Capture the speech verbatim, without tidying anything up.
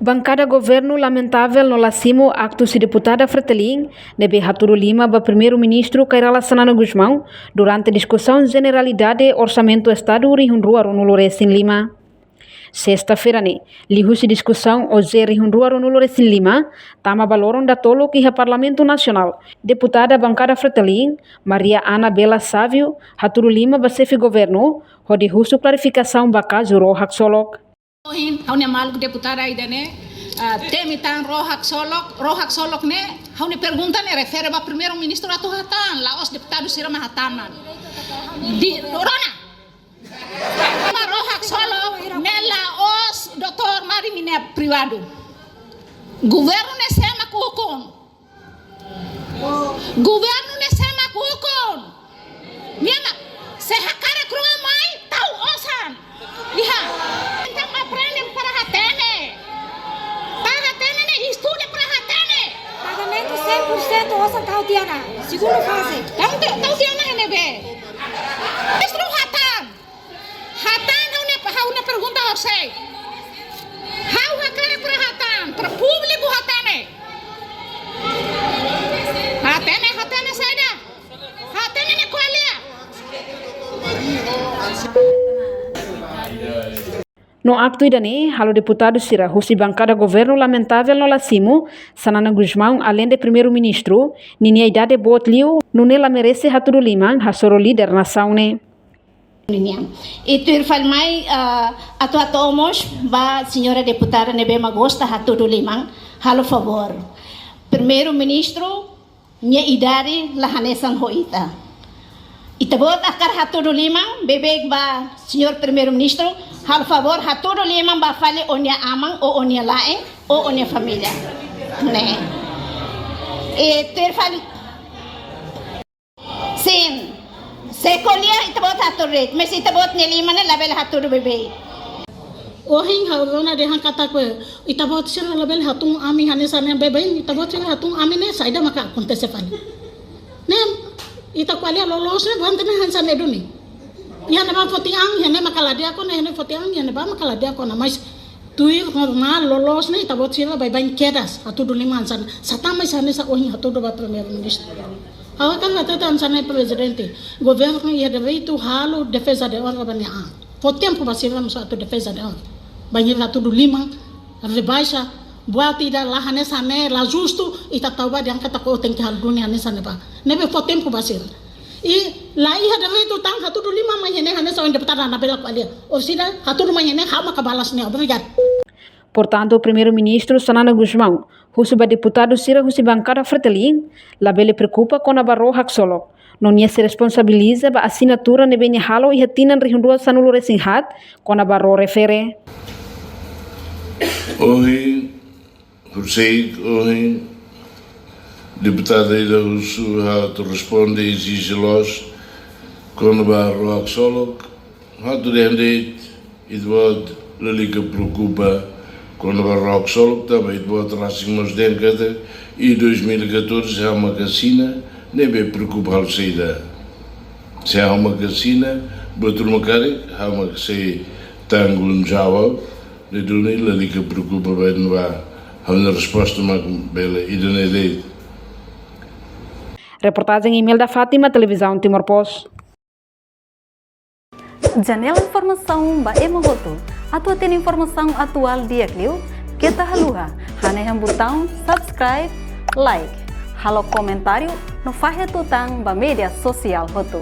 Bankada governu lamentavel no la simu aktu husi deputada Fretilin, ne'ebé hatudu liman ba Primeiru-Ministru Kay Rala Xanana Gusmão durante diskusaun jeneralidade Orsamentu Estadu rihun rua ruanulu resin lima. Sesta-feira ne'e, liuhusi diskusaun OJE rihun rua ruanulu resin lima, tama ba loron datoluk iha Parlamentu Nasionál, deputada bankada Fretilin, Maria Ana Bela Savio, hatudu liman ba xefe governu, hodi husu klarifikasaun ba kazu ró haksolok. Ohin, ha'u-nia maluk deputada ida-ne'e, ah, temi tan ró haksolok, ró haksolok ne'e, ha'u-nia pergunta ne'e refere ba Primeiru-Ministru atu hatán, la'ós deputadu sira mak hatán. Di, rona. Ema ró haksolok ne'e la'ós doutór Mari ninia privadu. Governu ne'e sé mak ukun. Governu ne'e sé mak ukun. Nia mak, se hakarak rua mai, tau osan. Iha. Entaun aprende para hatene. Para hatene ne'e, estuda para hatene. Pagamentu cem por cento osan tau tiha ona. Segunda faze. Tau te-, tau tiha ona iha ne'ebé? Ministru hatán. Hatán, ha'u-nia, ha'u-nia pergunta ba sé. Ha'u hakarak para hatán, para públiku hatene. Hatene, hatene saida? Hatene ne'e ko'alia. No aktu ida-ne'e, halo deputadu sira husi bankada governu lamentavel no la simu Xanana Gusmão, aleinde Primeiru-Ministru, ninia idade boot liu, nune'e la merese hatudu liman hasoru líder nasaun ne'e. Nian. I tuir fali mai, ah, atu hato'o mós ba señora deputada ne'ebé mak gosta hatudu liman, halo favór. Primeiru-Ministru nia idade la hanesan ho ita. Ita-boot hakarak hatudu liman, beibeik ba señór Primeiru-Ministru, halo favór hatudu liman ba fali ó-nia aman ou ó-nia laen, ou ó-nia família. Ne'e. I tuir fali Sin. Se ko'alia ita-boot hatudu de'it, mas ita-boot nia liman ne'e labele hatudu beibeik. Ohin ha'u rona dehan katak ita-boot sira labele hatún ami hanesan ne'e beibeik, ita-boot sira hatún ami ne'e saida maka akontese fali. Ne'e, ita ko'alia loloos ne'e buat ne'e hanesan ne'e duni. Iha ne'ebá foti an, iha ne'e maka la di'ak ona, iha ne'e foti an, iha ne'ebá maka la di'ak ona, mas tuir normál loloos ne'e ita-boot sira baibain kedas hatudu liman hanesan. Sá tan mai hanesan ohin hatudu ba Primeiru-Ministru. Ha'u hakarak hatete hanesan ne'e Prezidente. Governu iha direitu halo defeza de honra ba nia an. Fó tempu ba sira mós atu defeza de honra. Bainhira hatudu liman, rebaixa, buat ida la hanesan ne'e, la justu, ita tau ba dehan katak ó tenke halo duni hanesan ne'ebá. Ne'ebé fó tempu ba sira. I la iha direitu tan hatudu liman mai iha ne'e hanesan ohin deputada Ana Bela ko'alia. Orsida hatudu mai iha ne'e ha'u maka balas ne'e. Obrigadu. Portantu, Primeiru-Ministru Xanana Gusmão husu ba deputadu sira husi bankada Fretilin labele preokupa kona-ba ró haksolok. No nia sei responsabiliza ba asinatura ne'ebé nia halo iha tinan rihun rua sanulu resin haat kona-ba ró refere. Ohin, horiseik ohin, deputada ida husu ha'u atu responde, ezije loos kona-ba ró haksolok, ha'u atu dehan de'it, ita-boot lalika preokupa kona-ba ró haksolok tanba ita-boot rasik mós dehan katak iha dois mil e catorze ha'u maka asina, ne'ebé preokupa halo saida. Se ha'u maka asina, buat ruma karik, ha'u maka sei tanggung jawab, ne'e duni lalika preokupa ba ita-boot, ha'u-nia resposta mak bele ida-ne'e de'it. Reportajen Imelda Fátima, Televizaun Timor Post. Janela informasaun ba ema hotu. Atu hatene informasaun atuál di'ak liu, keta haluha hanehan butaun subscribe, like, halo komentáriu, no fahe tutan ba média sosiál hotu.